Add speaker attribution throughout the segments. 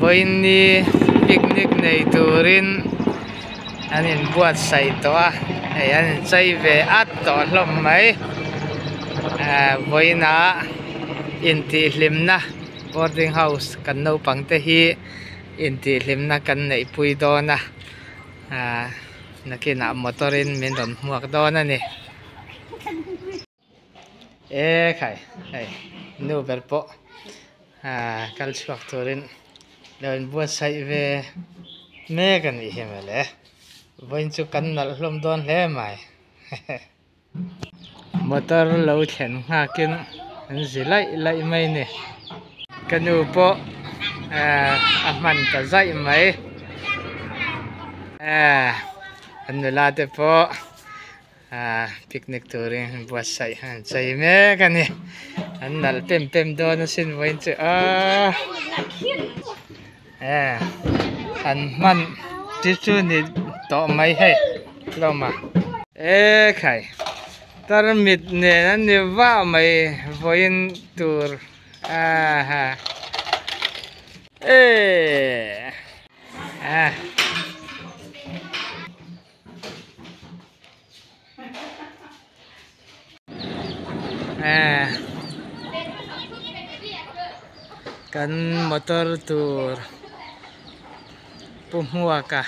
Speaker 1: Vawiin picnic nei turin an inbuatsaih tawh a hei an inchei ve at tawh hlawm mai ahh vawiinah intihhlimna boarding house kan naupang te hi intihhlimna kan neih pui dawn a ahh nakinah motor in min rawn hmuak dawn a ni. E khai hei nu ber pawh ah kal chhuak turin lo inbuatsaih ve mek a nih hi mawle vawiin chu kan nalh hlawm dawn hle mai motor lo thlen nghakin an zi laih laih mai a ni ka nu pawh ah a hman ta zaih mai ah an nula te pawh. Ahh picnic turin buatsaih an chei mek a ni an nalh pem pem dawn asin vawiin chu aaa eh an hman chu chu ni tawh mai hei hlawm a ekhai tarmit nen an ni vah mai vawiin tur aha eee ah. Kan motor tur pu hmuaka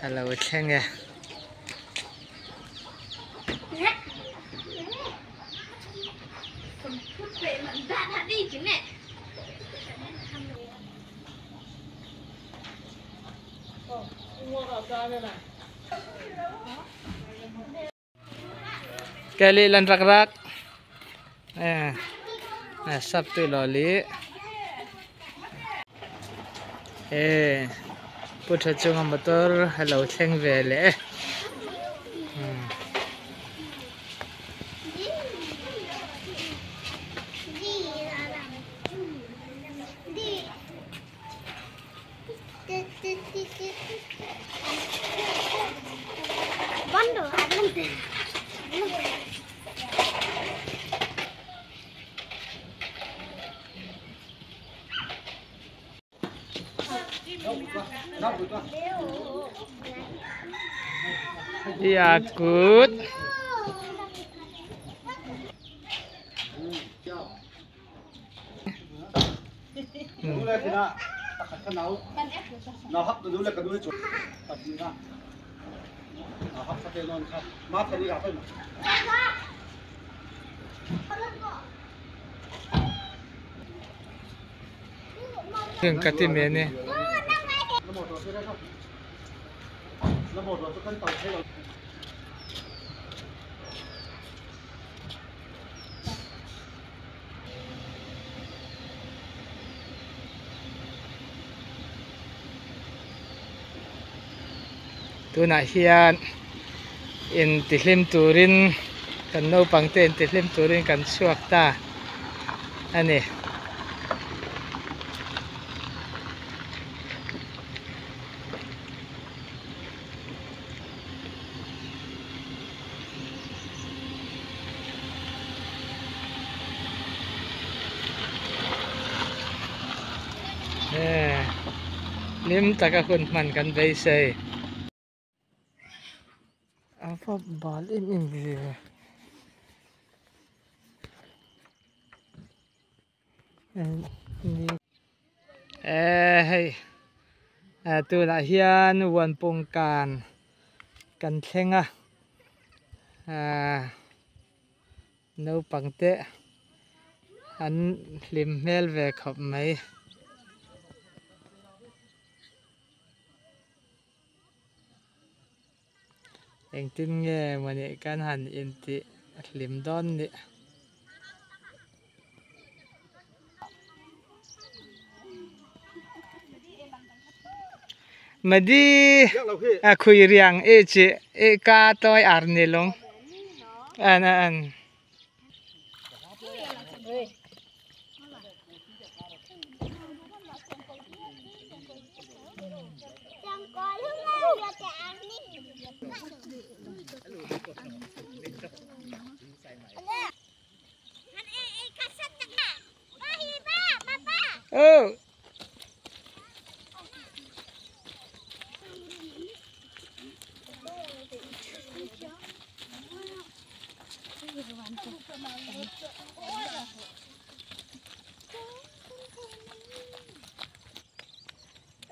Speaker 1: a lo thleng e. Kali lan rak rak eh sap tu lo li eh pu tha chunga motor a lo thleng ve leh e. Yakut. Ka ti men e. Tunah hian intihlim turin kan naupang te intihlim turin kan chhuak ta a ni. Hlim taka hun hman kan beisei. A va bal em em ve. Eh hei tunah hian Uanpung kan kan thleng a ah naupang te an hlim hmel ve khawp mai. Engtin nge mawni kan han intih hlim dawn ni. Madi a khui riang e chi e ka toi ar ni lung an an.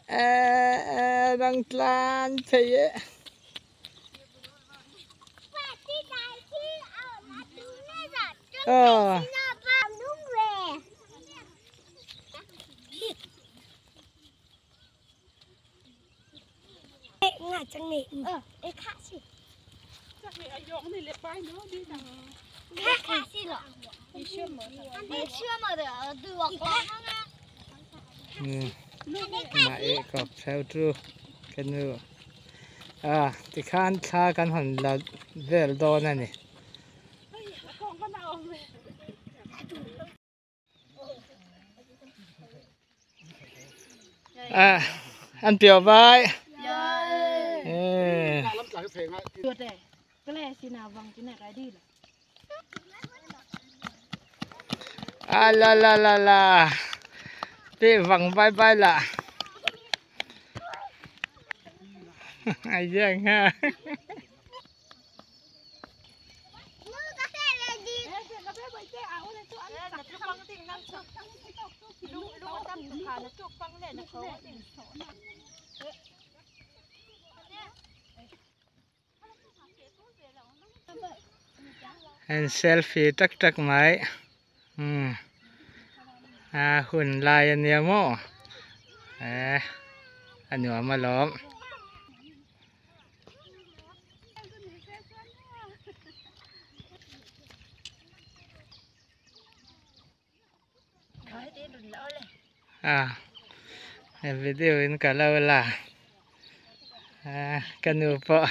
Speaker 1: Eh rang tlan phei e. Ờ. Mãi cọp theo tru cái nu à thì khan tha kan hon la vel dawn a ni. À ăn piều vai. À la la la la đi vòng bye bye là ai giang ha. And selfie tak tak mai. À hun lai anh em mô à anh nhỏ mà lắm. À video in cả lâu là à cái nụ bọ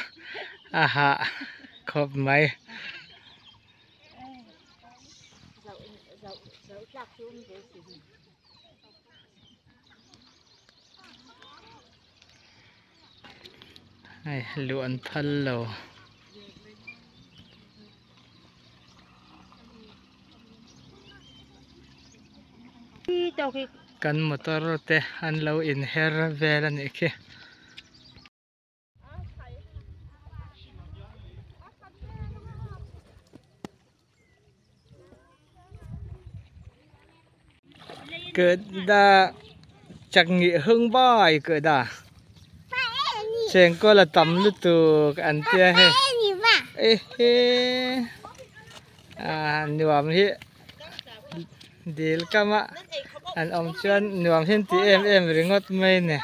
Speaker 1: à hạ khop máy. Này luận thân lồ kan motor te an lo in her vel ani khi. Cứ đa chẳng nghĩ hưng boy cứ đa chèn có là tắm lút tù ăn tia he ê hê à nuam hi dil kama anh ông chuan nuam hin ti em ringot mai nè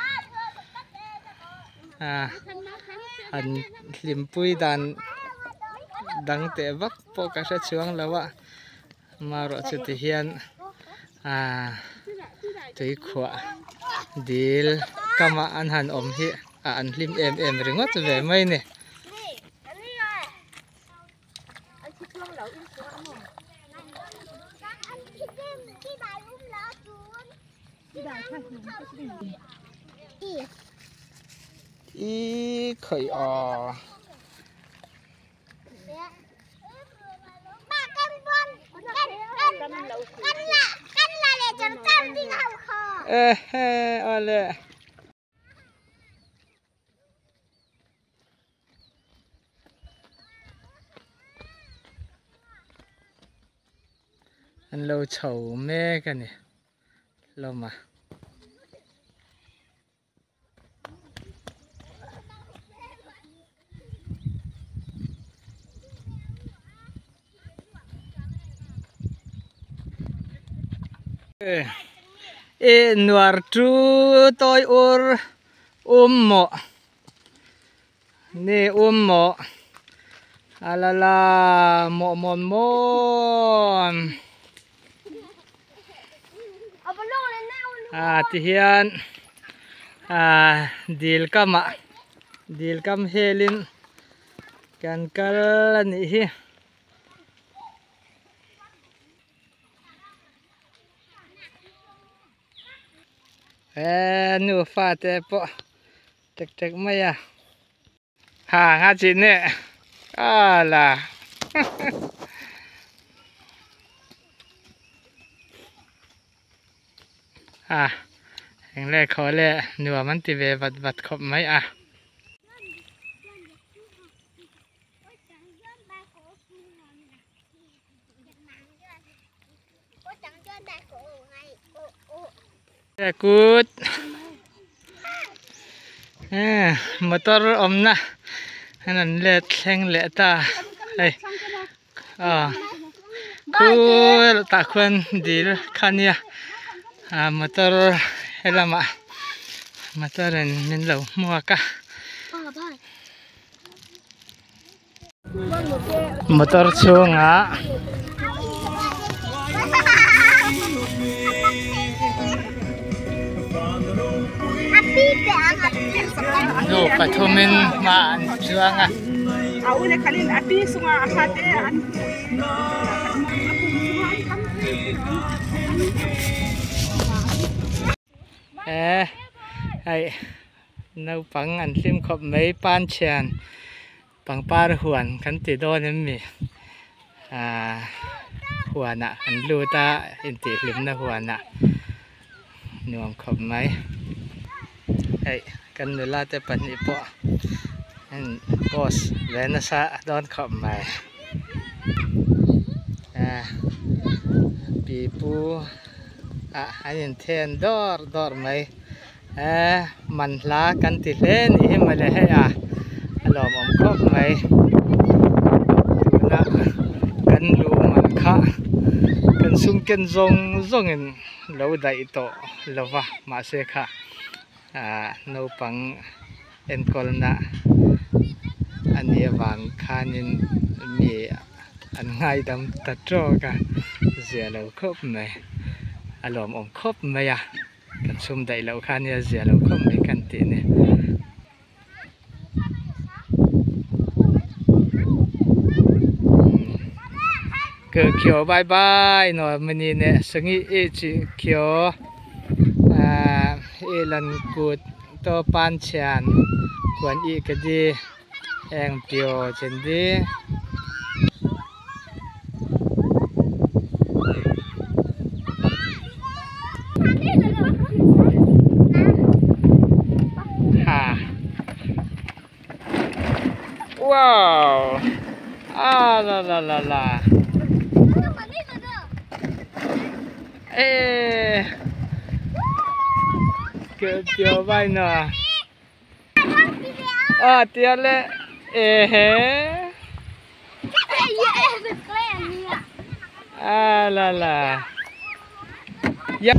Speaker 1: à anh lim pui dan dang te vak po ka sa chuang lawa ma ro chu ti hian à tui khua dil kama an han om hi à anh lim em ringot ve mai nè. Ý khởi ọ ê hê ole anh lâu chầu mê cái này lâu mà ê nuar chú tôi ur mọ nè mọ à la la mọ mòn mòn à thì hiện à dil cam ạ dil cam helin can cal nị hi. Ê nụ pha tê bộ chật chật mấy à hà ngã chị nè à là à hình lệ khó lệ nửa mắn thì về vật vật khop mấy à Kut motor awmna an rawn let thleng leh ta hei aw khul tah khuan dil kha nia ah motor helamah motor in min lo hmuak a. Motor chhungah nu pathumin hma an chuang a. E hei naupang an hlim khawp mai pan thian pangpar huan kan ti dawn em mi ah huanah an lut a intihhlimna huanah nuam khawp mai hei kan nula te pahnih pawh an post ve nasa dawn khawp mai ah pipu. ah an inthen dawr dawr mai eh man hla kan ti hle ni hi mawle hei a a lawmawm khawp mai tuna kan luh man kha kan sum ken zawng zawng in lo daih tawh lo va mahse kha ah naupang enkawlna a nih avang khanin mi an ngaidam ta tawk a zia lo khawp mai a lawmawm khawp mai a kan chhum daih loh kha nia zia lo khawp mai kan tih ni. Kyo bye bye no mani ne sangi e chi kyo e lan kut to pan chian kuan i ka di eng pio chen di. Ha. Wow. Ah la la la la. Ê. Kiểu kiểu bay nè. À tia le. Ê hé. À la la. Ya.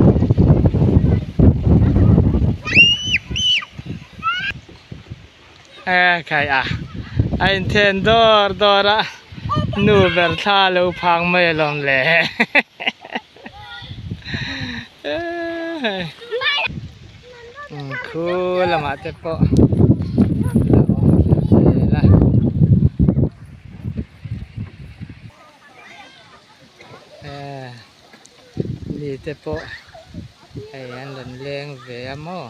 Speaker 1: E khai a a inthen dawr dawr a nu ber thla lo phang mai alawm le khu lamah te pawh a awm zel a. Mi te pawh hei an rawn leng ve a maw.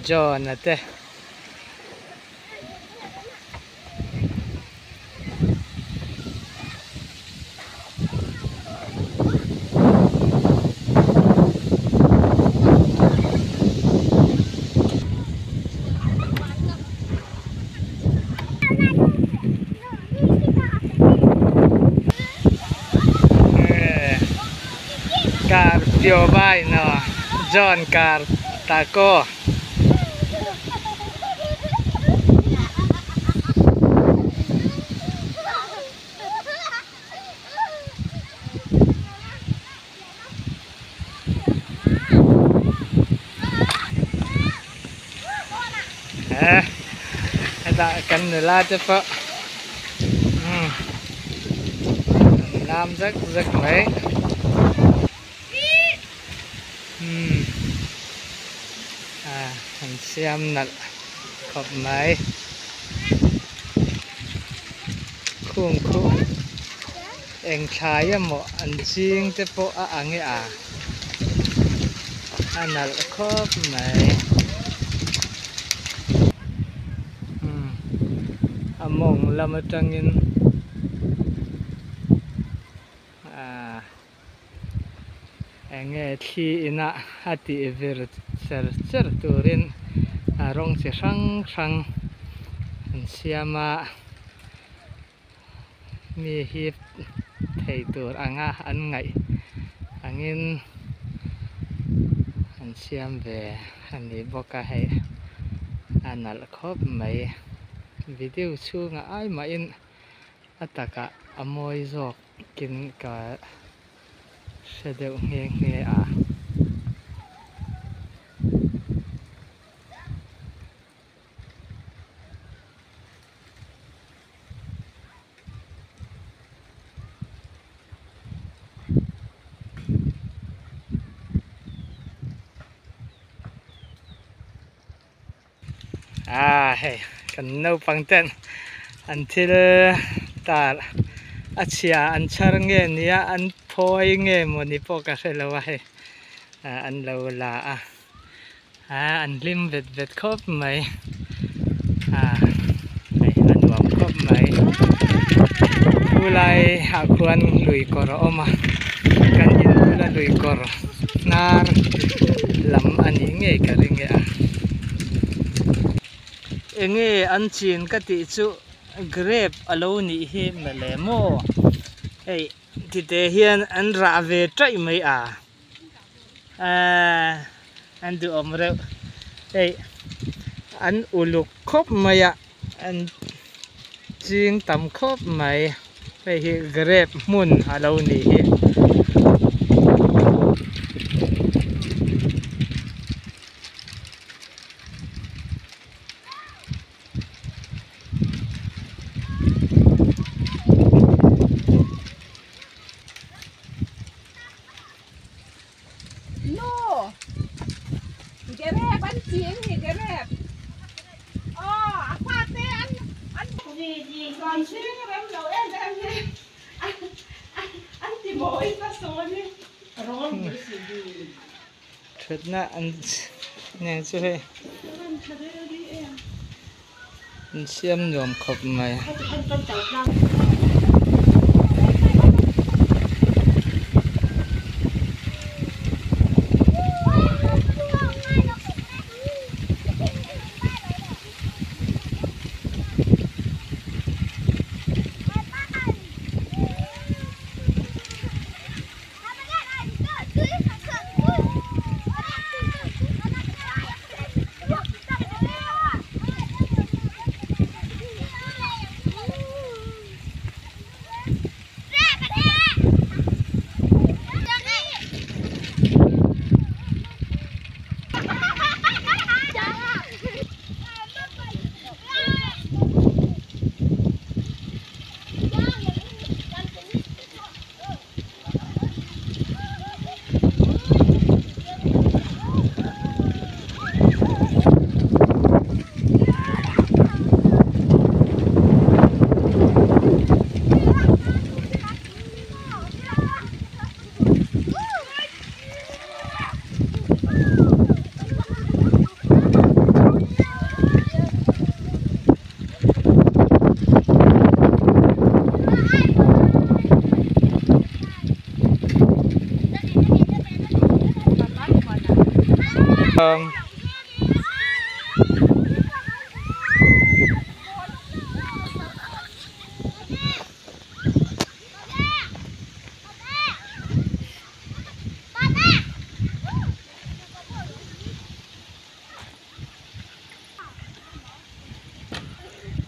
Speaker 1: John a te. Car pio bai no John car taco Eh, hetah kan nula te pawh umm an lam zak zak mai umm ah an siam nalh khawp mai khung khuh eng thlai emaw an ching te pawh a ang e a a nalh khawp mai umm a mawng lam atangin ahh eng nge thli ina a tih vir cher cher turin a. Rawng chi hrang hrang an siam a mi hip thei tur anga an ngaih angin an siam ve a ni bawk a hei a nalh khawp mai video chhungah ai mahin a takah a mawi zawk in ka hre deuh nghe nghe a. Ah hei kan naupang ten an thil tar a chhia an chhar nge nia an phawi nge mawni pawh ka hre lo a hei ah an lo la a ah an hlim vet vet khawp mai ah hei a nuam khawp mai chu lai ah khuan lui kawr a awm a kan in bula lui kawr hnar lam a nih ngei ka ring e a enge an chin ka tih chu grape a lo nih hi mawle maw hei tite hian an rah ve taih mai a. Ahh an duhawm reuh hei an uluk khawp mai a an ching tam khawp mai hei hi grape hmun a lo nih hi.
Speaker 2: Nu Gerep an ching hi Gerep aw a fate an an chuan chhing rem lo em em hi an ti mawi ta sawn hi.
Speaker 1: Thutna an nen chu hei an siam nuam khawp mai.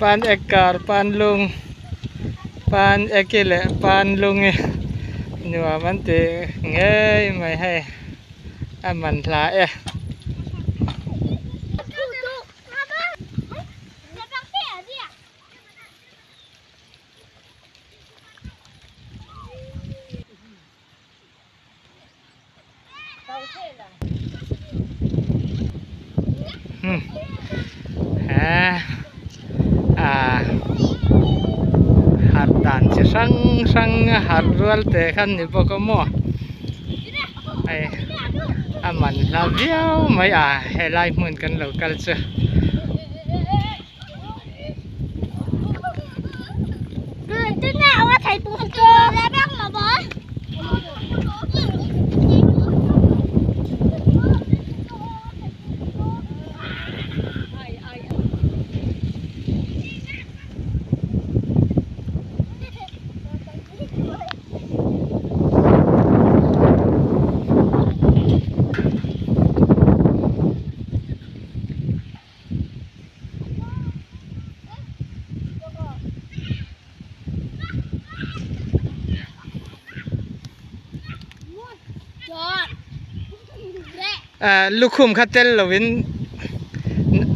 Speaker 1: Pan ekar pan lung pan eki leh pan lungi nuam an ti ngei mai hei a man hla e. Harh dan chi hrang hrang a harh rual te khan ni bawk a maw hei a man hla viau mai a helai hmun kan lo kal chu. Ah lukhum kha tel lovin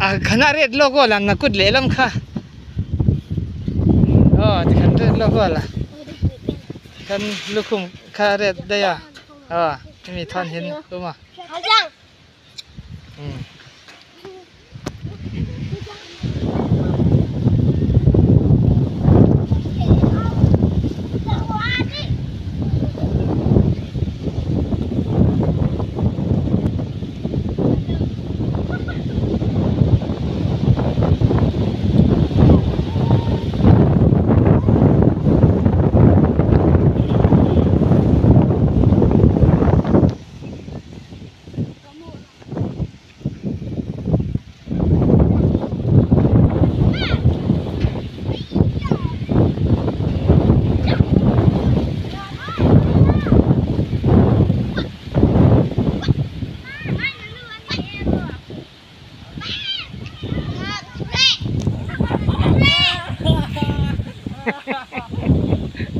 Speaker 1: a khana ret lawk aw la nakut lehlam kha aw tikhan ret lawk aw la khan lukhum kha ret daih a aw hemi thawn hian awm a.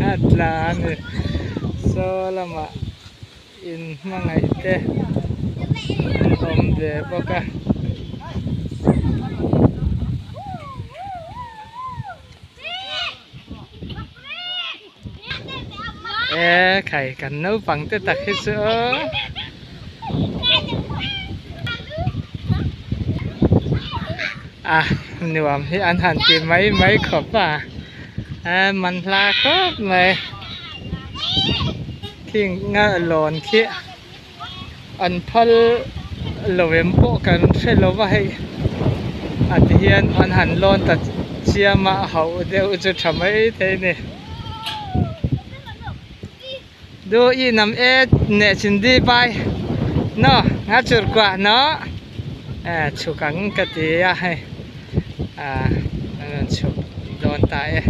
Speaker 1: A tla a ni saw lamah. In hmangaih te an awm ve bawk a. E khai kan naupang te tak hi chu aw. A nuam hi an han ti mai mai khawp a a man hla khawp mai. Khing nga lawn khi an phal lo em pawh kan hre lo va hei a ti hian an han lawn ta chiam a hauh deuh chu tha mai thei a ni. Du i nam e neh chin di pai naw nga chur kuah naw chhuk ang ka ti a hei ah an rawn chhuk dawn ta e.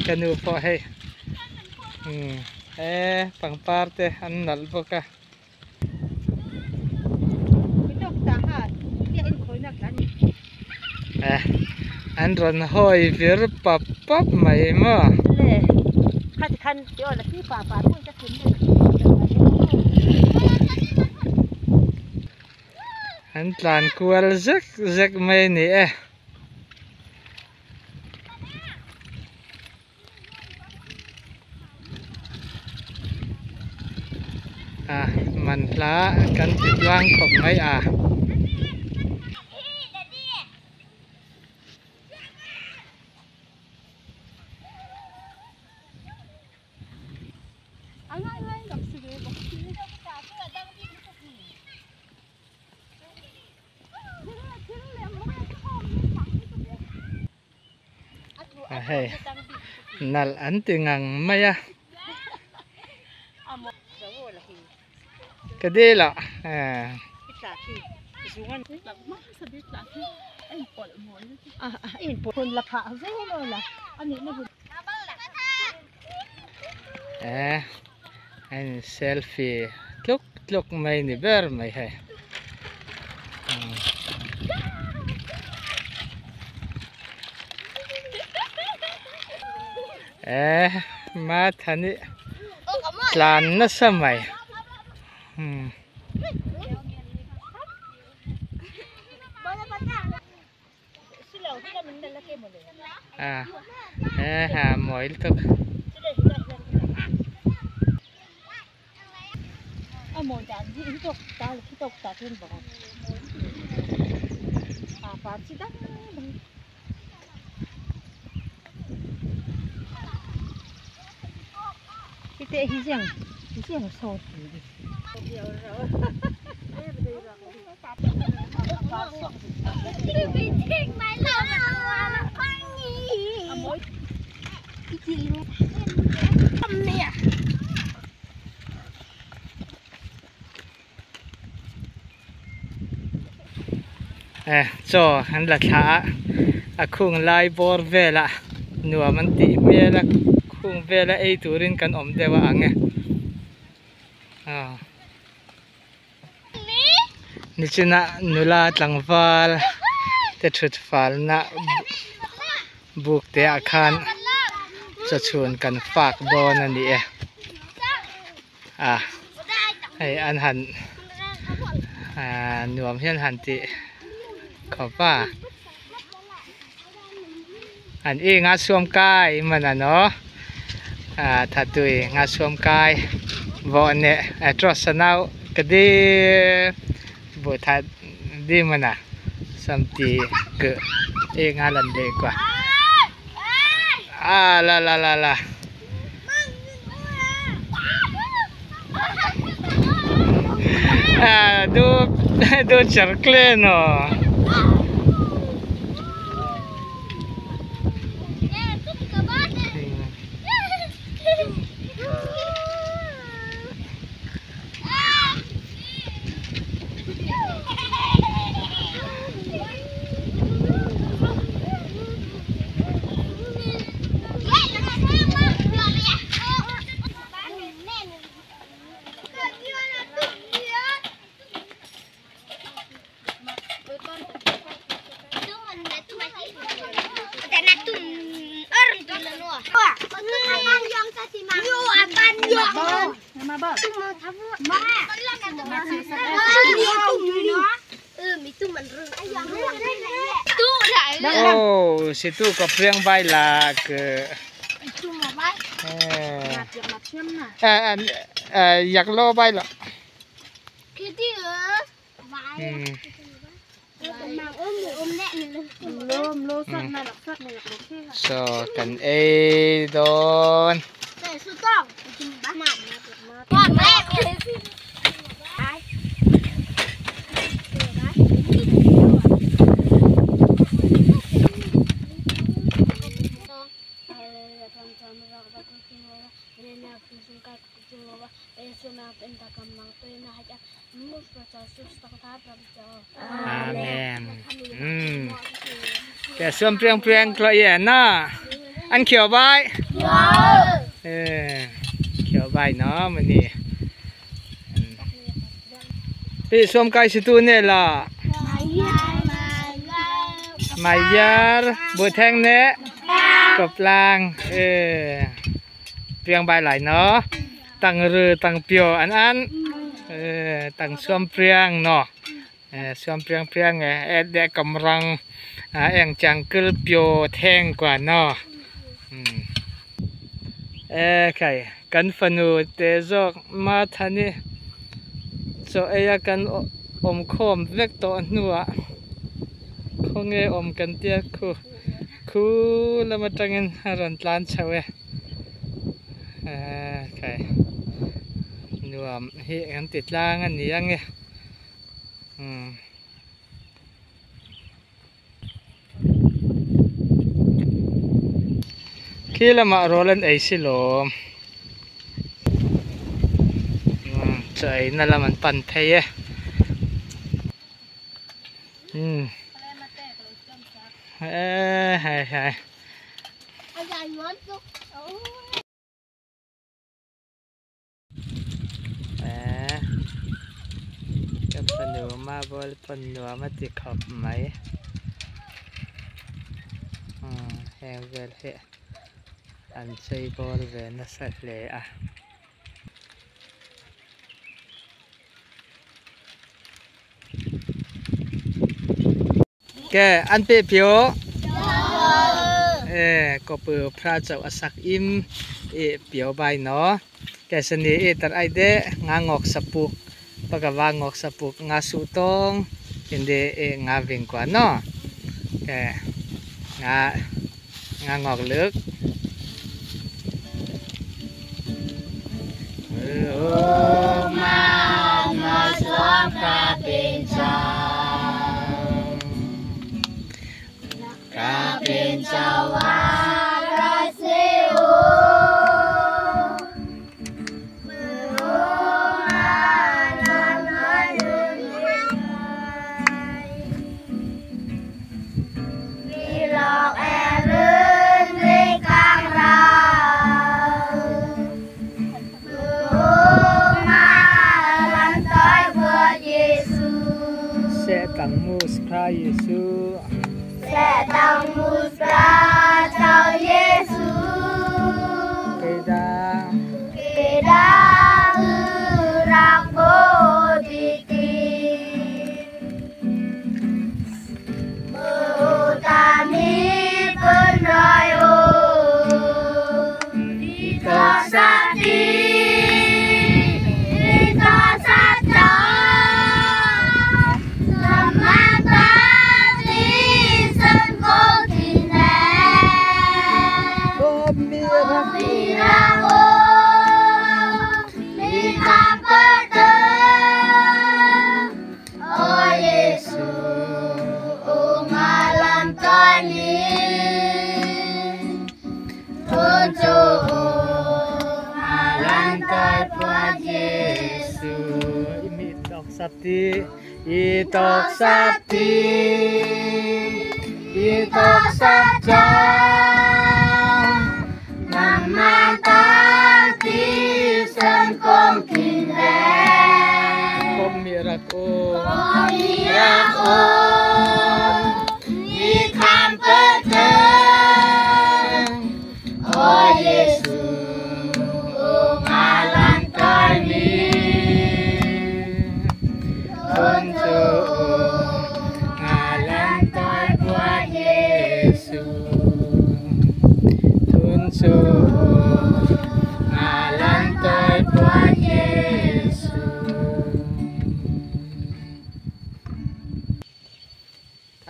Speaker 1: Ka nu pawh hei he pangpar te an nalh bawk a. An rawn hawi vir pap pap mai maw. An tlan kual zek zek mai a ni e. A man hla kan ti tluang khawp mai a. Hei nalh an ti ngang mai a ka dil ah eh a in selfie tluk tluk mai ni ber mai hei. Eh Mathani tlan nasa mai. A he ha mawi lutuk. Eh chaw an la thla a a khung lai bawr velah nuam an tih hmel a khung vela ei turin kan awm deuh a ang e aw. Nichina nula tlangval te thut falna. Buk te ah khan chawchhun kan fak dawn a ni e a hei an han ahh nuam hian han tih khawp a an i nga suam kai man a naw ah thatui nga suam kai vawh neh address a nau ka di buh that di man a samti kuh i nga lan leh kua ah la la la la. Ah du du cherkle no. Oh, si tu ko priang bai la ke. Eh, eh, yak lo bai lo. So kan ei dawn. Amen. Hmm. Kẻ xuân priang priang kloi ye na. Ăn kiểu bài. Kiểu bài nó mà nè. Pi xuân kai si tu nè là. Mày yar bùi thang nè. Cọp lang. Priang bài lại nó. Tăng rư tăng piò ăn ăn. Tăng xuân priang nó. Xuân priang priang eh để cầm răng em chẳng cứ piò thang quả nó. Cái cần phần để cho mà thằng này cho ai cần ôm khom vét to nữa không nghe ôm cần tiếc khu khu là mà trăng rắn lan chào ấy cái nuam hiện ăn thịt lang ăn gì ăn nghe khi là mà rồi lên ấy xí lộm chạy nó là mình bắn thế ấy hay hay cái phần nửa mà bol phần nửa mà thì khập mấy hàng về hệ ăn chơi bol về nó sạch lệ à cái ăn bê phiếu có bữa pra chậu sắc im phiếu bài nó cái sân này tận ai đấy ngang ngọc sập buộc và cả vàng ngọc sập buộc ngã sụ tông hiện để ngã vinh quá nó cái ngã ngã ngọc nước Sẽ tặng mus pra Giêsu.
Speaker 3: Sẽ tặng mus pra
Speaker 1: Lantai Jesu mi tok sapti i tok sapti i tok sap chang nam man ta ti sen kong kin le kom mi rak o
Speaker 3: kom mi rak o ni kham pe te o Jesu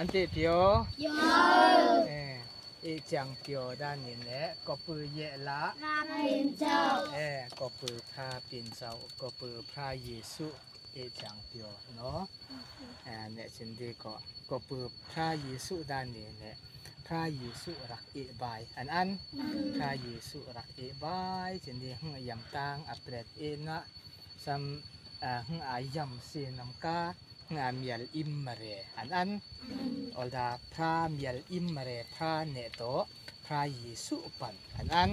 Speaker 1: An ti pio e chang pio dan ni ne ko pu ye la e ko pu pha pin chau ko pu pha Yesu e chang pio no ne chin di ko ko pu pha Yesu dan ni ne pha Yesu rak e bai an an pha Yesu rak e bai chin di hung yam tang apret e na sam hung a yam si nam ka nga mial im mare an an olda pha mial im mare pha ne to pha Yesu pan an an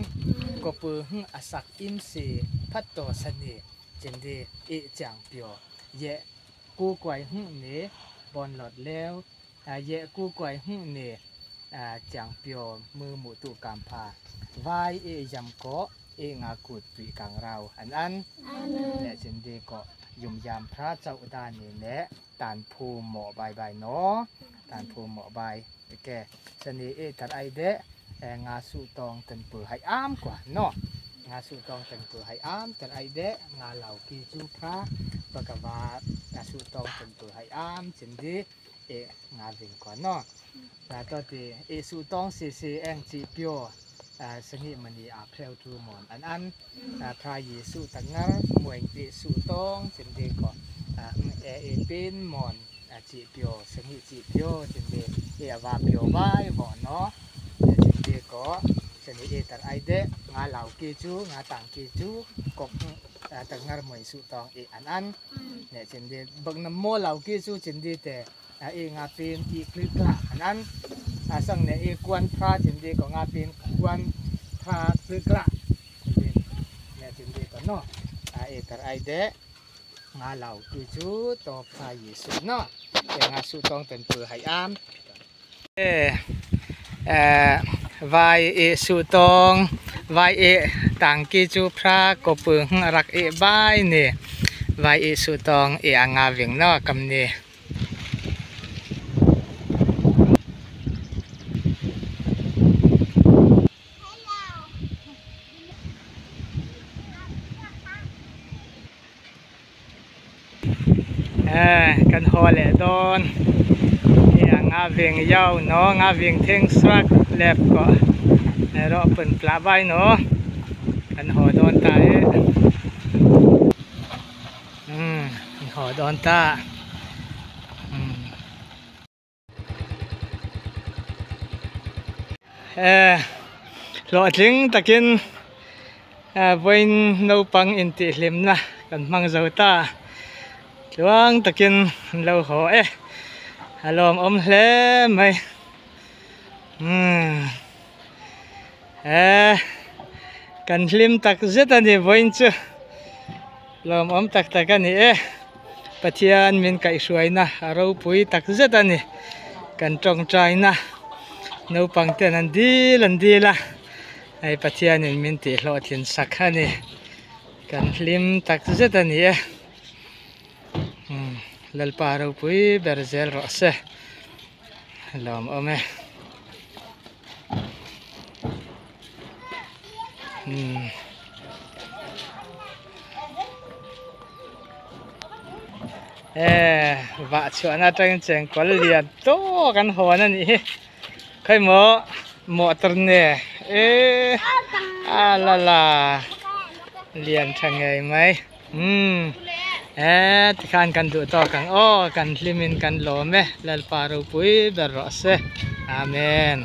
Speaker 1: ko pu hung asak im si phat to sani chin di e chang pio ye ku kwai hung ne bon lot leo ye ku kwai hung ne chang pio mu mu tu kam pha vai e yam ko e nga kut tui kang rau an an ne chin di ko yum yamพระเจ้าดานนี่แหละตานภูหมอบายบายเนาะตานภูหมอบายแกชนีเอตัดไอเดะงาสุตองเต็มปือให้อ้ามกว่าเนาะงาสุตองเต็มปือให้อ้ามตัดไอเดะงาเหล่ากีจูพระปะกวางาสุตองเต็มปือให้อ้ามจินดีเองาวิ่งกว่าเนาะแล้วก็ตีเอสุตองซีซีแองจีเปียวสงิมณีอาเพลทูมอนอันอันพระเยซูตังงารมวยเอสุตองจินดีก็เอเอเป็นมอนจีเปียวสงิจีเปียวจินดีเอวาเปียวไว้บ่เนาะจินดีก็สงิเอตัดไอเดะงาเหล่ากีจูงาต่างกีจูกบตังงารมวยสุตองเออันอันเนี่ยจินดีบักน้ำโมเหล่ากีจูจินดีแต่เองาเป็นอีกลึกละอันนั้นสังเนี่ยเอกวนพระจินดีก็งาเป็นกวนพระลึกละเนี่ยจินดีก็เนาะเอตระไอเดะงาเหล่ากีจูต่อพระเยซูเนาะแต่งาสุตองเป็นปือไหอามเอวายเอสุตองวายเอต่างกีจูพระกบปือรักเอบายเนี่ยวายเอสุตองเอางาเวียงเนาะกำเนี่ยกันฮอลเลดอนเนี่ยงาเวียงยาวเนาะงาเวียงเทงสวักเล็บก็รอเปิ่นปลาใบเนาะกันหอดอนตาหอดอนตาหล่อทิ้งตะกินเวนโนปังอินติลิมนะกันมังเจ้าตาช่วงตะกินเราหอเอ๊ะอารมณ์อมเล่ไหมเอ๊ะกันลิมตักเจตันนี่วันจูลมอมตักตักกันนี่เอ๊ะปะเทียนมินไก่สวยนะเราปุ๋ยตักเจตันนี่กันจงใจนะโนปังเตนันดีลันดีละไอ้ปะเทียนมินตีหลอดทินสักฮะนี่กันลิมตักเจตันนี่เอ๊ะลลปาเราปุ๋ยเบรเซลรอเซลมอมเอ๊ะเอ๊ะว่าชวนอาจารย์เจงกวเลียนโตกันหัวนั่นนี่เคยหมอหมอตรเนี่ยเอ๊ะอาลาลาเลียนทางไงไหมเอ๊ะที่ขันกันดูต่อกันอ้อกันลิมินกันหลอมเอ๊ะลลปารูปุยเบรอเซอาเมน